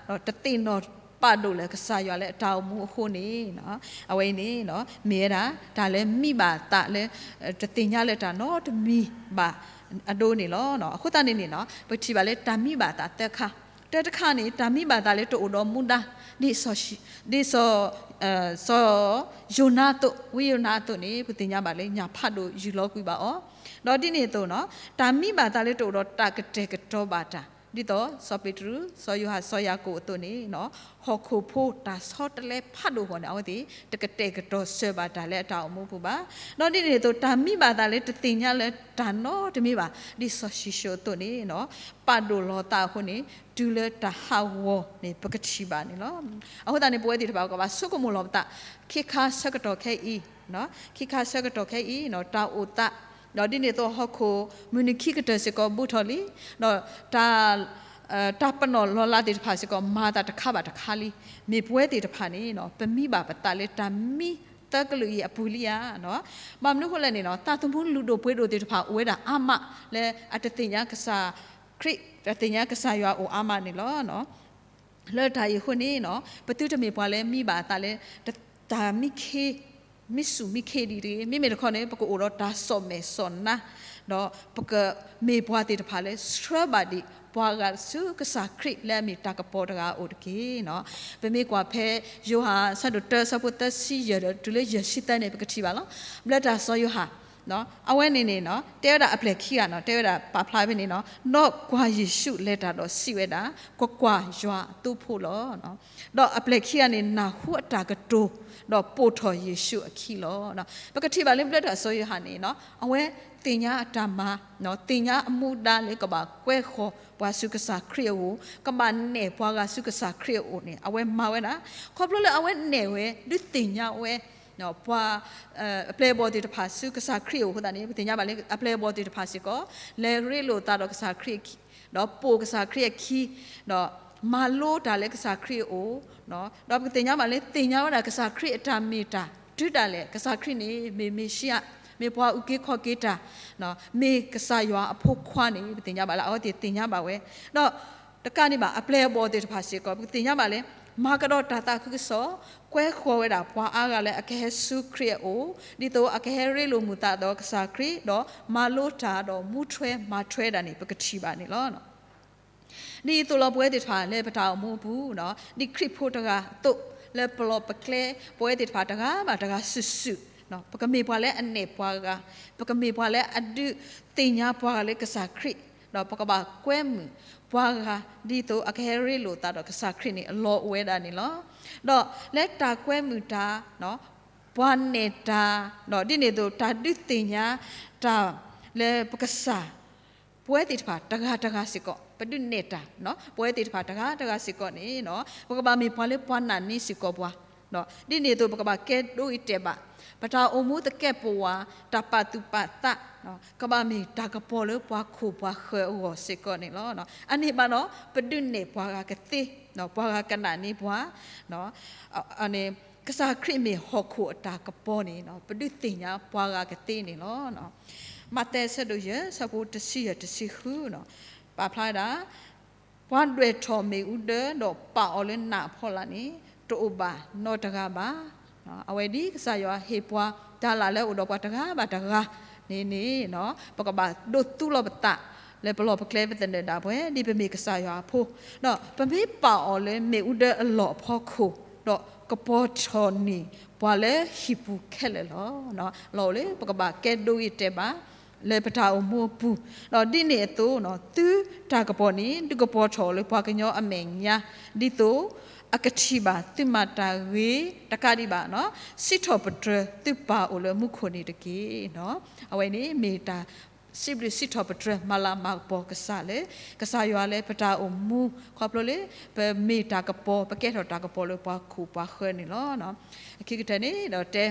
ဒီးတသ့ၣ်နီၣ်ပာ်ဒိၣ်လၢကစၢ်ယွၤလၢအတၢ်အိၣ်မူအဃိန့ၣ်, အဝဲအံၤန့ၣ် မ့ၢ်ဝဲဒၣ် တၢ်လၢမံဘၣ်အသးလၢ တသ့ၣ်ညါလၢတၢ်နီတမံၤဘၣ်အဒိန့ၣ်လီၤ. အဃိသတးန့ၣ်န့ၣ် ပထံၣ်ဘၣ်လၢတၢ်မံဘၣ်အသးသၢခါ, တၢတခါန့ၣ် တၢ်မံဘၣ်အသးလၢတအိၣ်ဒီးမူဒါ, ဒ်စီၤ ဒ်စီၤ စီၤယိၤနါအသိး, ဝံယိၤနါအသိးန့ၣ် ပသ့ၣ်ညါဘၣ်လၢညၣ်ဖးဒိၣ်ယုၢ်လီၤကွံာ်ဘၣ်အီၤ, ဒီးဒ်န့ၣ်အသိးန့ၣ် တၢ်မံဘၣ်အသးလၢတအိၣ်ဒီးတၢ်ကတဲာ်ကတီၤဘၣ်တၢ်, ဒ်သိးစီၤပ့းတရူး, စီၤယိၤဟၣ်, စီၤယၤကိာ်အသိးန့ၣ် ဟီၣ်ခိၣ်ဖိတၢ်ဆီတလဲဖးဒိၣ်အဂီၢ်န့ၣ် အဝဲသ့ၣ်တကတဲာ်ကတီၤစၢၤဘၣ်တၢ်လၢအတၢ်အိၣ်မူပူၤဘၣ်. ဒီးဒ်န့ၣ်အသိး တၢ်မံဘၣ်အသးလၢတသ့ၣ်ညါလၢတၢ်နီတမံၤဘၣ်, ဒ်စီၤၡံၣ်ၡိၣ်အသိးန့ၣ် ပာ်ဒိၣ်လီၤသးအဃိန့ၣ် တုၤလၢတၢ်ဟးဂီၤန့ၣ် ပကထံၣ်ဘၣ်န့ၣ်လီၤ. အဃိသတးန့ၣ် ပဝဲသ့ၣ်တဖၣ် ကဘၣ်ဆိကမိၣ်လီၤပသး ခဲခါဆၢကတီၢ်ခဲအံၤ, ခဲခါဆၢကတီၢ်ခဲအံၤ တၢ်အိၣ်သး, ဒီးဒ်န့ၣ်အသိးဟီၣ်ခိၣ်မုၢ်နံၤခံကတၢၢ်စ့ၢ်ကီးဘူးထီၣ်လံ, ဒီးတၢ် တၢ်ပနီၣ်လီၤလးသ့ၣ်တဖၣ်စ့ၢ်ကီး မၤသးတခါဘၣ်တခါလံ. မ့ၢ်ပဝဲသ့ၣ်တဖၣ်န့ၣ် ပမံဘၣ်ပသးလၢတၢ်မံသၢကလုာ်အံၤအပူၤလံဧါ. ဘၣ်မနုၤအဃိလဲၣ်န့ၣ် သးသမူလုၢ်ဒိၣ်ပှ့ၤဒိၣ်သ့ၣ်တဖၣ်အိၣ်ဝဲဒၣ်အါမး လၢအတသ့ၣ်ညါကစၢ်ခရံာ်, တသ့ၣ်ညါကစၢ်ယွၤအိၣ်အါမးန့ၣ်လီၤ. လၢတၢ်အံၤအဃိန့ၣ် ပသုတမ့ၢ်ပှၤလၢမံဘၣ်အသးလၢ တၢ်မံခ့ မံဆူၣ်မံခ့ဒံးတဂ့ၤ. မ့မ့ၢ်တခီန့ၣ် ပကအိၣ်ဒီးတၢ်စီၣ်မဲာ်စီၣ်နါ, ဒီးပကမ့ၢ်ပှၤသ့ၣ်တဖၣ်လၢဆှၢဘၣ်ဒံးပှၤဂၤဆူကစၢ်ခရံာ်လၢအမ့ၢ်တၢ်ကပီၤတဂၤအအိၣ်တက့ၢ်. ပမ့ၢ်ကွၢ်ဖဲယိၤဟၣ်အဆၢဒိၣ်တၢအဆၢဖိသၢဆံယဲၢ်ဒီးတုၤလၢယဲၢ်ဆံသၢန့ၣ် ပကထံၣ်ဘၣ်လီၤ. ဘျၢတၢ်စီၤယိၤဟၣ် အဝဲန့ၣ်န့ၣ် တဲဝဲဒၣ်အပျဲၢ်ခံဂၤန့ၣ် တဲဝဲဒၣ်ပာ်ဖျါဖဲန့ၣ်, ဒီးကွၢ်ယ့ၣ်ၡူးလဲၤတၢ်ဒီးစံးဝဲဒၣ်, ကွၢ်ကွၢ်, ယွၤအသုးဖိလီၤ. ဒီးအပျဲၢ်ခံဂၤန့ၣ် နၢ်ဟူအတၢ်ကတိၤ, ဒီးပိာ်ထီၣ်ယ့ၣ်ၡူးအခံလီၤ. ပကထံၣ်ဘၣ်လၢဘျၢတၢ်စီၤယိၤဟၣ်န့ၣ် အဝဲသ့ၣ်ညါအတၢ်မၤ, သ့ၣ်ညါအမူဒါလၢကဘၣ်ကွဲဃီၤပှၤဆူကစၢ်ခရံာ်အအိၣ်, ကဘၣ်နဲၣ်ပှၤဂၤဆူကစၢ်ခရံာ်အအိၣ်န့ၣ် အဝဲမၤဝဲဒၣ်. ခီဖျိလၢအဝဲနဲၣ်ဝဲ ဒုးသ့ၣ်ညါဝဲ ပှၤ အပျဲၢ်အဘီၣ်သ့ၣ်တဖၣ်ဆူကစၢ်ခရံာ်အအိၣ်အဃိသတးန့ၣ် ပသ့ၣ်ညါဘၣ်လၢအပျဲၢ်အဘီၣ်သ့ၣ်တဖၣ်စ့ၢ်ကီး လဲၤရ့လိာ်သးဒီးကစၢ်ခရံာ်အခံ, ဒီးပိာ်ကစၢ်ခရံာ်အခံ, ဒီးမၤလိတၢ်လၢကစၢ်ခရံာ်အအိၣ်, ဒီးပကသ့ၣ်ညါဘၣ်လၢသ့ၣ်ညါဝဲဒၣ်ကစၢ်ခရံာ်အတၢ်မ့ၢ်တၢ်, တုၤဒၣ်လဲာ်ကစၢ်ခရံာ်န့ၣ် မ့ၢ်မ့ၣ်ၡံအၤ, မ့ၢ်ပှၤအုၣ်က့ၤခီၣ်က့ၤတၢ်, မ့ၢ်ကစၢ်ယွၤအဖိခွါန့ၣ် ပသ့ၣ်ညါဘၣ်လၢ အဝဲသ့ၣ်သ့ၣ်ညါဘၣ်ဝဲ, ဒီး တကးန့ၣ်ဘၣ် အပျဲၢ်အဘီၣ်သ့ၣ်တဖၣ်စ့ၢ်ကီး ပကသ့ၣ်ညါဘၣ်လၢ မၤကဒီးတၢ်သးခုကစီၣ်, ကွဲဃီၤဝဲဒၣ်ပှၤအါဂၤလၢအကဟဲဆူခရံာ်အအိၣ်, ဒ်သိးအကဟဲရ့လိာ်မုာ်သးဒီးကစၢ်ခရံာ်, ဒီးမၤလိတၢ်ဒီးမူထွဲမၤထွဲဒၣ်န့ၣ် ပကထံၣ်ဘၣ်န့ၣ်လီၤ. ဒ်သိးလီၤ ပဝဲသ့ၣ်တဖၣ်လၢပတၢ်အိၣ်မူအပူၤ, ဒ်ခရံာ်ဖိတဂၤအသိး လၢပလီၢ်ပကျဲ ပဝဲသ့ၣ်တဖၣ်တဂၤဘၣ်တဂၤစုာ်စုာ်, ပကမ့ၢ်ပှၤလၢအနဲၣ်ပှၤဂၤ, ပကမ့ၢ်ပှၤလၢအဒုးသ့ၣ်ညါပှၤဂၤလၢကစၢ်ခရံာ်, ဒီးပကဘၣ်ကွဲမုာ်ပှၤဂၤ ဒ်သိးအကဟဲရ့လိာ်သးဒီးကစၢ်ခရံာ်န့ၣ် အလီၢ်အိၣ်ဝဲဒၣ်န့ၣ်လီၤ. ဒီးလၢတၢ်ကွဲမုာ်တၢ်, ပှၤနဲၣ်တၢ်, ဒီးဒ်န့ၣ်အသိးတၢ်ဒုးသ့ၣ်ညါတၢ်လၢပကစၢ် ပဝဲသ့ၣ်တဖၣ်တဂၤတဂၤစ့ၢ်ကီး ပဒုးနဲၣ်တၢ်, ပဝဲသ့ၣ်တဖၣ်တဂၤတဂၤစ့ၢ်ကီးန့ၣ် ပကဘၣ်မ့ၢ်ပှၤလၢပှၤနာ်န့ၢ်စ့ၢ်ကီးပှၤ, ဒ်န့ၣ်အသိး ပကဘၣ်ကဲဒိဂ့ၤတဲာ်ဘၣ် ပတၢ်အိၣ်မူသကဲာ်ပဝး တၢ်ပာ်သူၣ်ပာ်သး ကဘၣ်မ့ၢ်တၢ်ကပီၤလၢပှၤခိၣ်ပှၤဃၢၤအဂီၢ်စ့ၢ်ကီးန့ၣ်လီၤ. အန့ၣ်ဘၣ်ဒီး ပဒုးနဲၣ်ပှၤဂၤကသ့, ပှၤဂၤကနာ်န့ၢ်ပှၤ ကစၢ်ခရံာ်မ့ၢ်ဟီၣ်ခိၣ်အတၢ်ကပီၤန့ၣ် ပဒုးသ့ၣ်ညါပှၤဂၤကသ့န့ၣ်လီၤ. မးသဲအဆၢဒိၣ်ယဲၢ် အဆၢဖိတဆံယဲၢ်တဆံဃု ပာ်ဖျါဝဲဒၣ် ပှၤဒွဲၣ်ထီၣ်မ့ၣ်အူဒၢဒီးပာ်အီၤလၢနးအဖီလာ်န့ၣ် တအိၣ်ဘၣ်နီတဂၤဘၣ်. အဝဲဒ်ကစၢ်ယွၤဟ့ၣ်ပှၤတၢ်လၢအအိၣ်ဒီးပှၤတဂၤဘၣ်တဂၤန့ၣ်န့ၣ် ပကဘၣ်ဒိးသူလီၤပသး လၢပလီၢ်ပကျဲပသနၢၣ်ဒၣ်ပှဲၤ ဒ်ပမ့ၢ်ကစၢ်ယွၤအဖိ, ဒီးပမ့ၢ်ပာ်အီၤလၢမ့ၣ်အူဒၢအလီၢ်အဖီခိၣ် ဒီးကပီၤထီၣ်န့ၢ်ပှၤလၢဟံၣ်ပူၤခဲလၢာ်လီၤ. လီၤအိၣ်လၢပကဘၣ်ကဲဒိဂ့ၤတဲာ်ဘၣ် လၢပတၢ်အိၣ်မူအပူၤ, ဒီးဒ်န့ၣ်အသိး သုတၢ်ကပီၤန့ၣ် ဒုးကပီၤထီၣ်လၢပှၤကညီအမဲာ်ညါ, ဒ်သိးအကထံၣ်ဘၣ်သုမၤတၢ်ဂ့ၤတကးဒံးဘၣ်, စံးထီၣ်ပတြၢၤသုပၢ်အိၣ်လၢမူခိၣ်န့ၣ်တက့ၢ်. အဝဲန့ၣ်မ့ၢ်တၢ် စံးဘျုးစံးထီၣ်ပတြၢၤမၤလၤမၤကပီၤကစၢ်လၢ ကစၢ်ယွၤလၢပတၢ်အိၣ်မူ ခီဖျိလၢ ပမ့ၢ်တၢ်ကပီၤ ပကဲထီၣ်တၢ်ကပီၤလၢပှၤခိၣ်ပှၤဃၢၤန့ၣ်လီၤ. အခံကတၢၢ်န့ၣ်ဒီးတဲ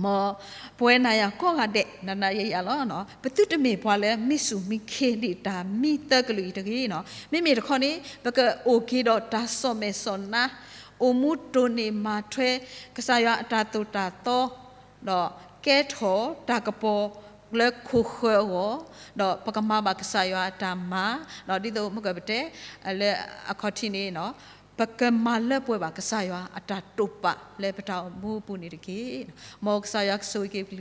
မ်ပဝဲနၤယၤကိးဂၤဒဲး နၤနၤယၤယၤလီၤ. ပသုတမ့ၢ်ပှၤလၢမံဆူၣ်မံခ့ဒံးတၢ်မံသၢကလုာ်အံၤတဂ့ၤန့ၣ်. မ့မ့ၢ်တခီန့ၣ် ပကအိၣ်က့ၤဒီးတၢ်စီၣ်မဲာ်စီၣ်နါ, အိၣ်မူတိၢ်န့ၢ်မၤထွဲ ကစၢ်ယွၤအတၢ်သိၣ်တၢ်သီ ဒီးကဲထီၣ်တၢ်ကပီၤလၢခိၣ်ဃၢၤအဂီၢ်, ဒီးပကမၤဘၣ်ကစၢ်ယွၤအတၢ်မၤ, ဒ်သိးမ့ၢ်ကပတဲ လၢအခီၣ်ထံးန့ၣ် ပကမၤလၢပှဲၤဘၣ်ကစၢ်ယွၤအတၢ်တိာ်ပာ်လၢပတၢ်အိၣ်မူအပူၤန့ၣ်တက့ၢ်. မ်ကစၢ်ယွၤကဆိၣ်ဂ့ၤက့ၤ